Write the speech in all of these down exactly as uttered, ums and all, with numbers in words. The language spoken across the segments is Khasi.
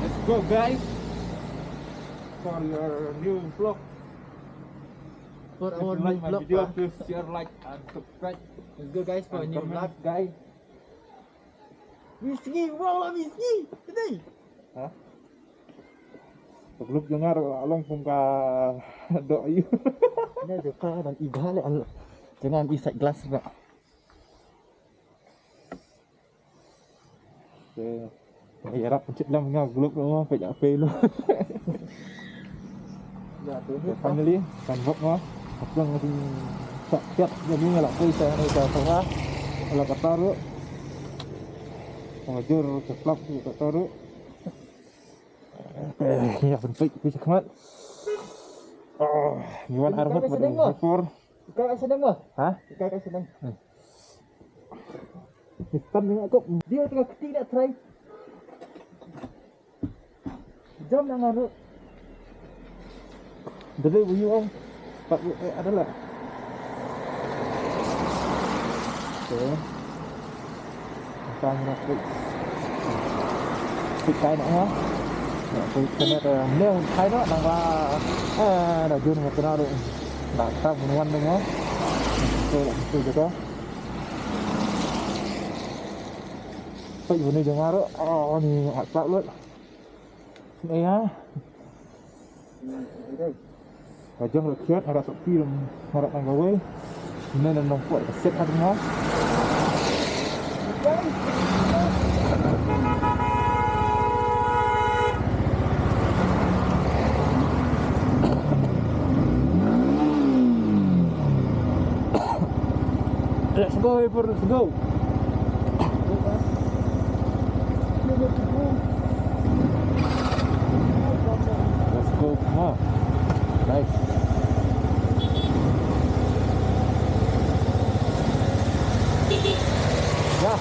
Let's go, guys. For your new vlog. For if our you new like my vlog, video, ah, please share, like, and subscribe. Let's go, guys, for a new vlog, guys. Whisky, wow, whisky. Today. Ha? Paglup jong nga ruh la long kum ka doh aïu. Ïa, jaka dang i bha leh. Jong nga i side glass ruh. Te ïarap pynchit lem nga glup ruh nga peit ïa pei lu. Ïa, tu ni. Finally kan bok nga. Hapdeng nga sing sak siap jadi nga la poi sa ni ka sa. Ala ka taruh. Nga jur ka klap ka taruh. Eh, ïa pynpeit peit khmat. Oh, ngi wan arngut bad ngi por. Ikai ka sdang mo? Ha? Ikai ka sdang. Hmm. Ikan ni aku. Dia tengah keti nak try. Jom nak ngaruk. Dede bu yu ong. Pat bu eh adalah. Okay. Tang na pik. Pik kai na ha. Na pik kena da ne kai na nang ba. Eh, da jun ma kena ru. Da ta bun wan dong ha. Tu tu jaka. Pik bun ni jong ru. Oh ni mat pat lut. Ïa. Ka jong la khiat, nga la sop phi, nga la tang kawei. Mynne nongpoi ka set ha tengah. Let's go, Ipor, let's go. Let's go. Ha. Nice. Ya.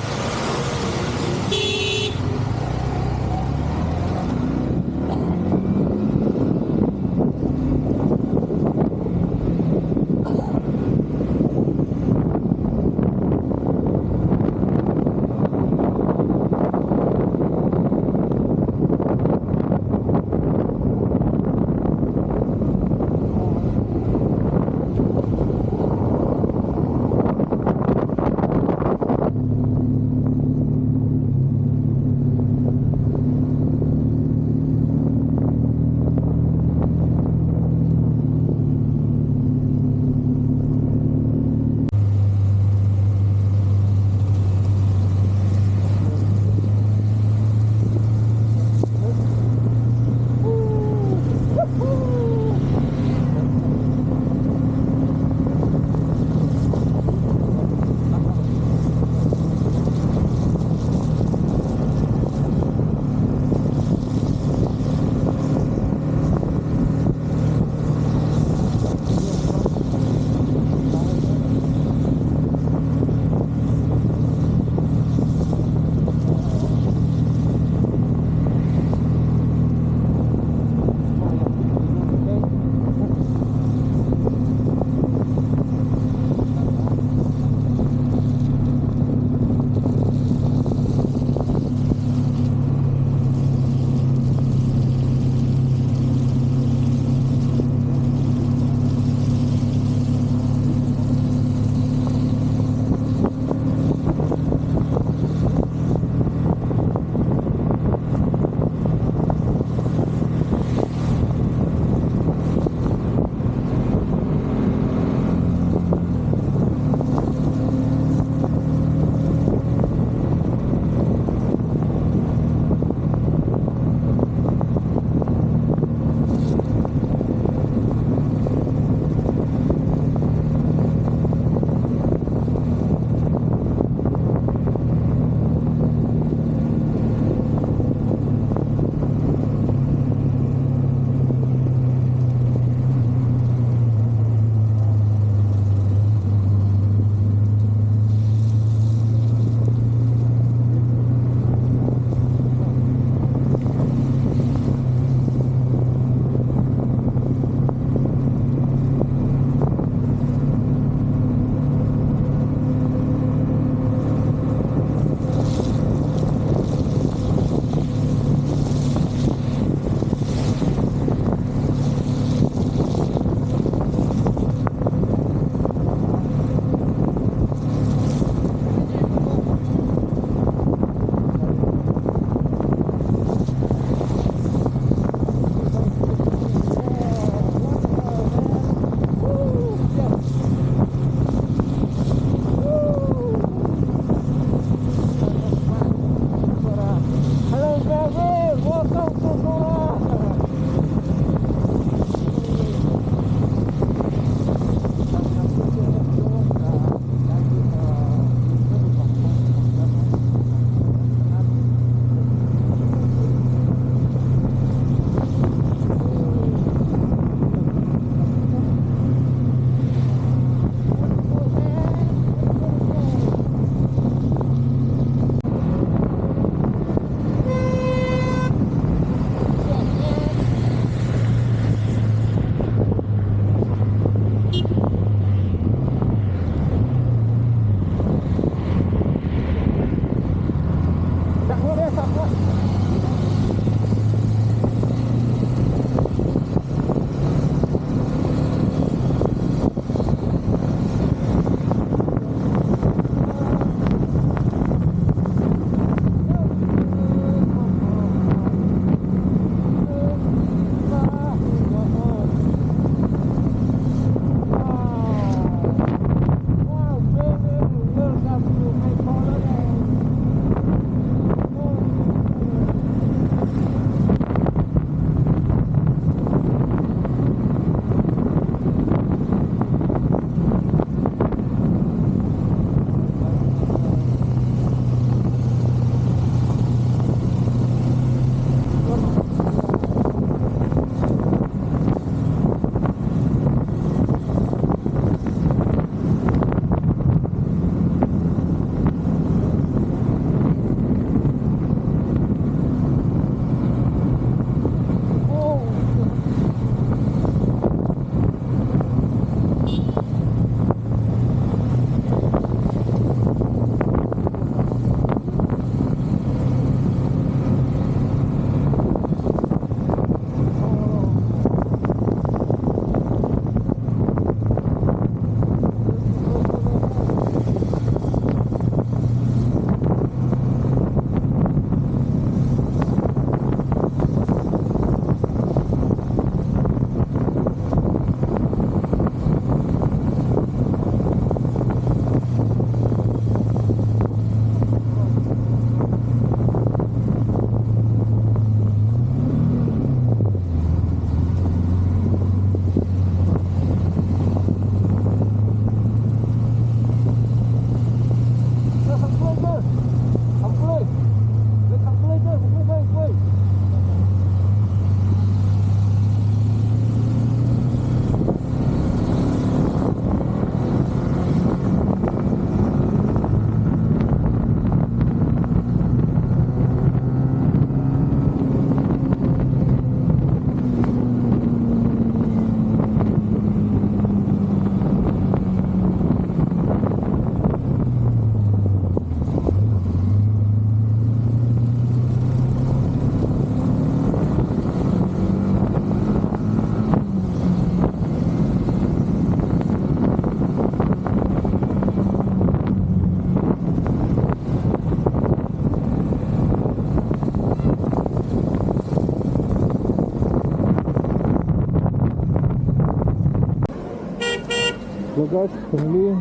Guys, finally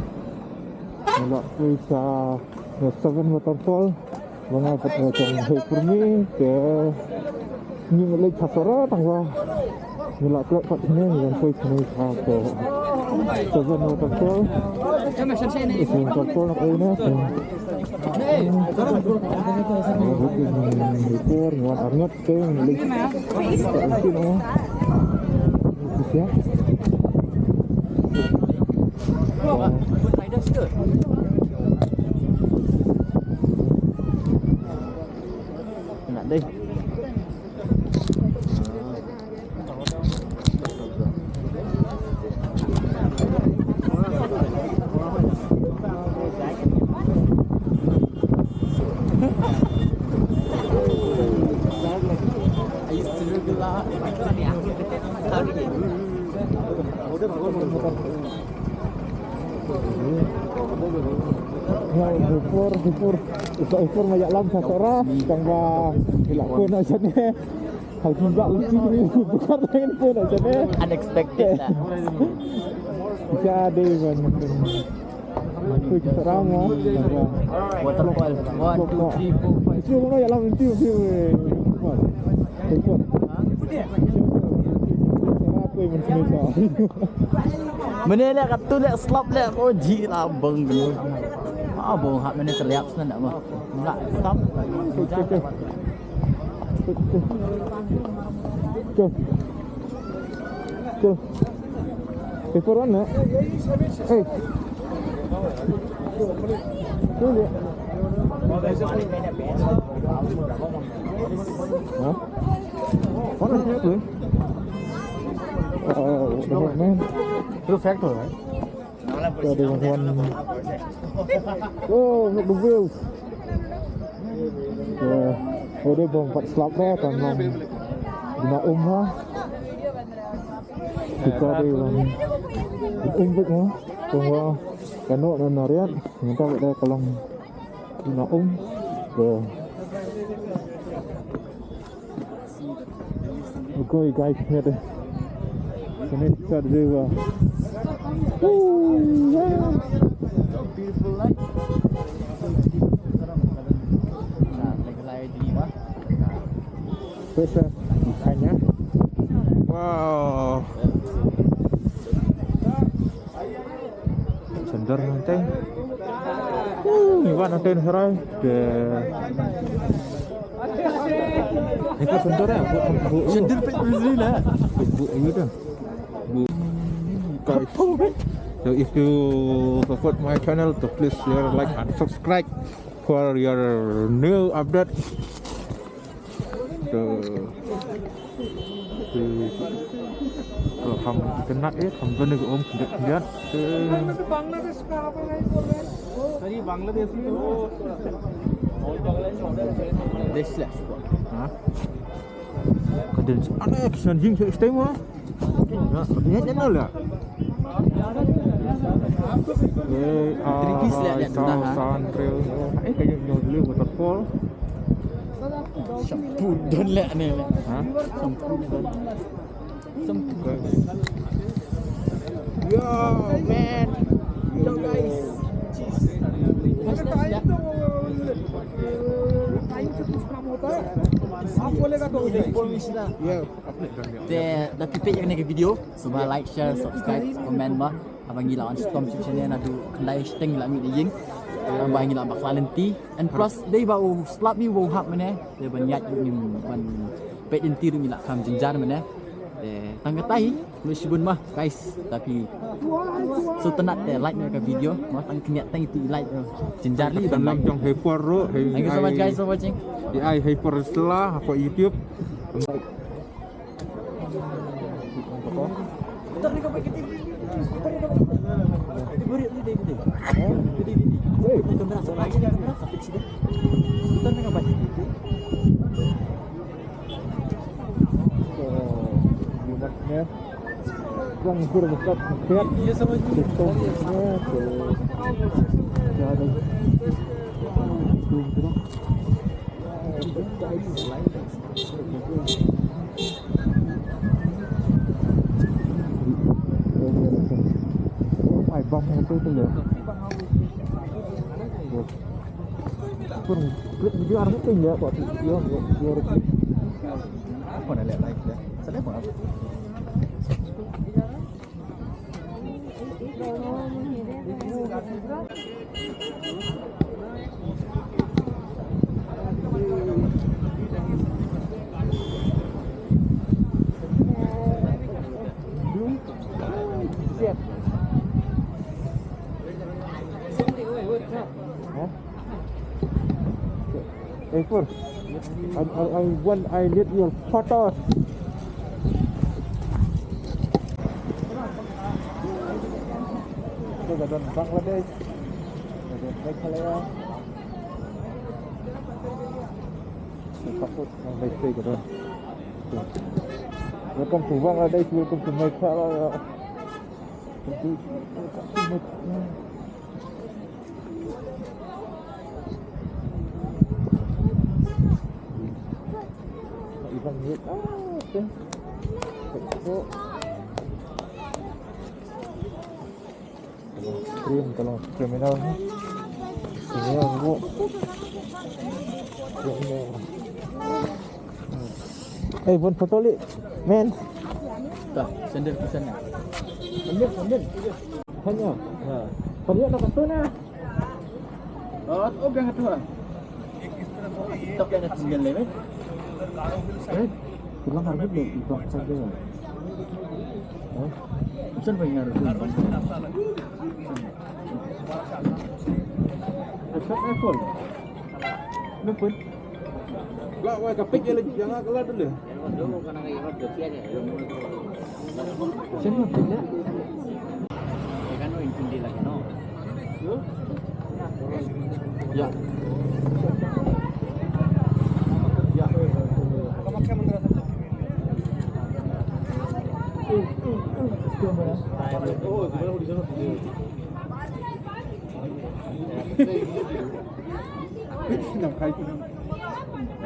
ngi la poi sha the seven waterfall. Ba nga pat nga jong Hei Purmi te ngi leit sha Sohra tang ba ngi la klet pat ne ngi poi sha ne sha the seven waterfall. Seven waterfall na koi ne. Hei Pur ngi wan arngut. Hei Pur, Hei Pur. Ïa Hei Pur ma ïalam sha Sohra, tang ba ïa la pun sha ne. Hal jingga lucu ni bukan lain pun aja deh. Unexpected lah. Jadi kan. Aku cerita ramah. Waterfall. One, two, three, four, five. Itu mana yang lama itu? Itu. Itu. Apa yang mencuri? Mana nak kat tu nak slap nak. Oh, ji lah bang. Ah, bang hak mana terlihat sana nak mah. Nak stop. Go. Go. Hey, for one, eh? Hey. Really? Huh? What is this, man? Uh, what the heck, man? Perfect, right? Ka dei ban wan. Oh, look the views. Ka dei ban pat slap re kan long. Dina um ha. Ka dei ban um bit ha. Tungwa kano na nariat. Minta bit da ka long. Dina um. Ka Okay, guys, here the, the next side of the river. Ooh, yeah. Beautiful light. Pressure, kanya. Wow. Sendar nanti. Hmm, iwan nanti serai. Ke. Ini sendar ya, bu, bu. Sendar pek busy lah. Bu, bu, ini dah. Bu. Guys. So if you support my channel, so please share, like, and subscribe for your new update. Te, te, te, kham kynat eh, kham kynat ka um khyndiat khyndiat. Te. Sorry, Bangladeshi. Desh lah. Ha? Ka dei ane ka shan jing sha stem ha. Ya, ya, ya, la. Eh, ah, three piece lah, lah, sound, ha. Sound, eh, ka ïoh ïoh dulu waterfall. Shampoo don lah ni lah. Ha? Shampoo don. Shampoo. Yo, man. Yo, guys. Cheese. Time se kuch kam hota hai. Aap bolega to ho jayega. Yeah. Te da phi peit ïa kane ka video, sngewbha like, share, subscribe, comment ba. Haba ngi la wan shitom sha shane naduh khyndai shiteng ngi la mih na ïing. Tang ba ngi la bakla lynti. And plus dei ba u slap ngi u hap mynne. Dei ban ïaid ruh ngim ban peit lynti ruh ngi la kham jynjar mynne. Te tang katta hi. Ngam shibun ma guys. Da phi sngewtynnat te like noh ïa ka video. Ma tang khyndiat tang itu like. Jynjar lei ban like. Jong hei por ruh hei. Thank you so much guys for watching. Di ai hei por sla hapoh YouTube. Oh my, bus Itu tu ya. Pun klik video arah tu ya, buat video, buat video. Apa nak lihat live dia? Sedap apa? Huh? Hey, Fur. I, I, I want, I need your photos. So, ka don Bangladesh. Ka don Meghalaya. Ka don Bangladesh, ka don. Welcome to Bangladesh, welcome to Meghalaya. Welcome to, welcome to Meghalaya. Ivan Yip. Ah, okay. Tolong scream, tolong scream ina. Sini aku. Eh, buat foto li, men. Dah, sendal pesan ya. Sendal, sendal. Tanya. Ha. Tanya nak tu na. Oh, oh, biang tu ah. Tak ada tinggal lewat. Eh, pulang harus dia buka saja. Eh, pesan banyak harus. Pesan iPhone. Iphone. Lah, wai ka pik ya lagi jangan kelar dulu.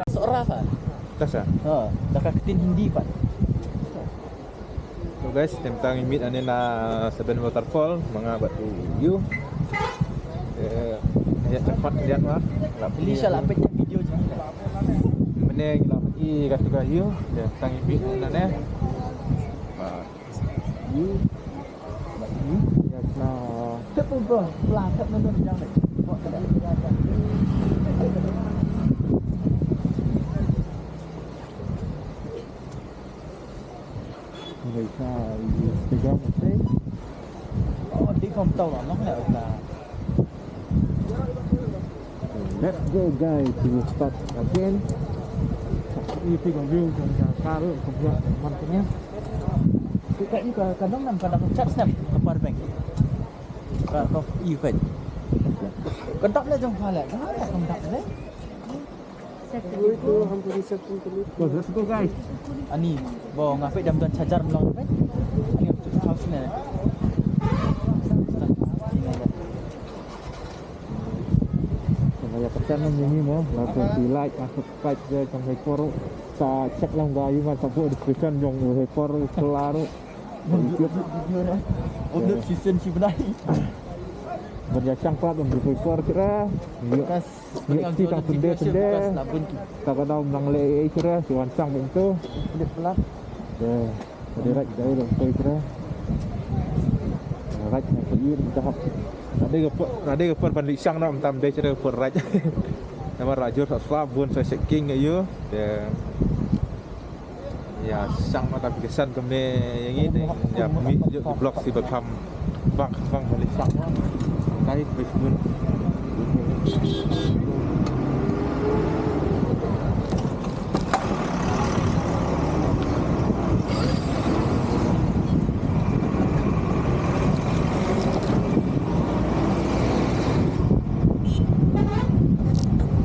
Sora ka. Kasa. Ha, da ka ktien Hindi pat. So guys, te mynta ngi meet hangne na Seven Waterfall, ma nga bad u Yu. Eh, ïa, cepat lihat mah. Lap. Ili sha la peit video jong ngi. Mynne ngi la ïa ka tu ka Yu. Te mynta ngi meet hangne. Ba Yu. Ba Yu. Ïa, na. Tep bro, pla tep nang jang. Ngai sa i Instagram, okay. Oh, di kom tau lah, long lah, lah. Let's go, guys. We will start again. Ïa phi ka view jong ka kar, ka view man kane. Ka, ka, ka dang nam, ka dang chap snap ka power bank. Ka, ka, ïa ka. Ka dap le jong pha le, ka dap le. Let's go, guys. Ani, bo nga peit dam don charger mlong peit. Ani, tu house ne. Nga ïa pyrshang nang ïa ngi mo, la tu ki like, ah, subscribe je jong Hei Por. Sa check lang ga ïa nga sa buh description jong Hei Por, kelar. Video ne. Upload season shi bnai. Ban ïa shang pat ban Hei Por kira. Ïa. Kas. Ïa, ti tang pynde pynde. Ka ka daw nang leh ei ei shuh, shu wan chang bynta. Leh pla. Ïa, ka dei right, dei long poi shuh. Right, na ka ïa, ka hap. Ka dei ka por, ka dei ka por ban leh shang na, mynta ym dei shuh ka por right. Namar la jur sa slap bun sa shaking ïa. Ïa. Ïa, shang ma ta phi ka san kumne ïa ngi te ïa phi ïoh ki vlog shi ba kham bang bang ba leh shang ma. Kai Facebook.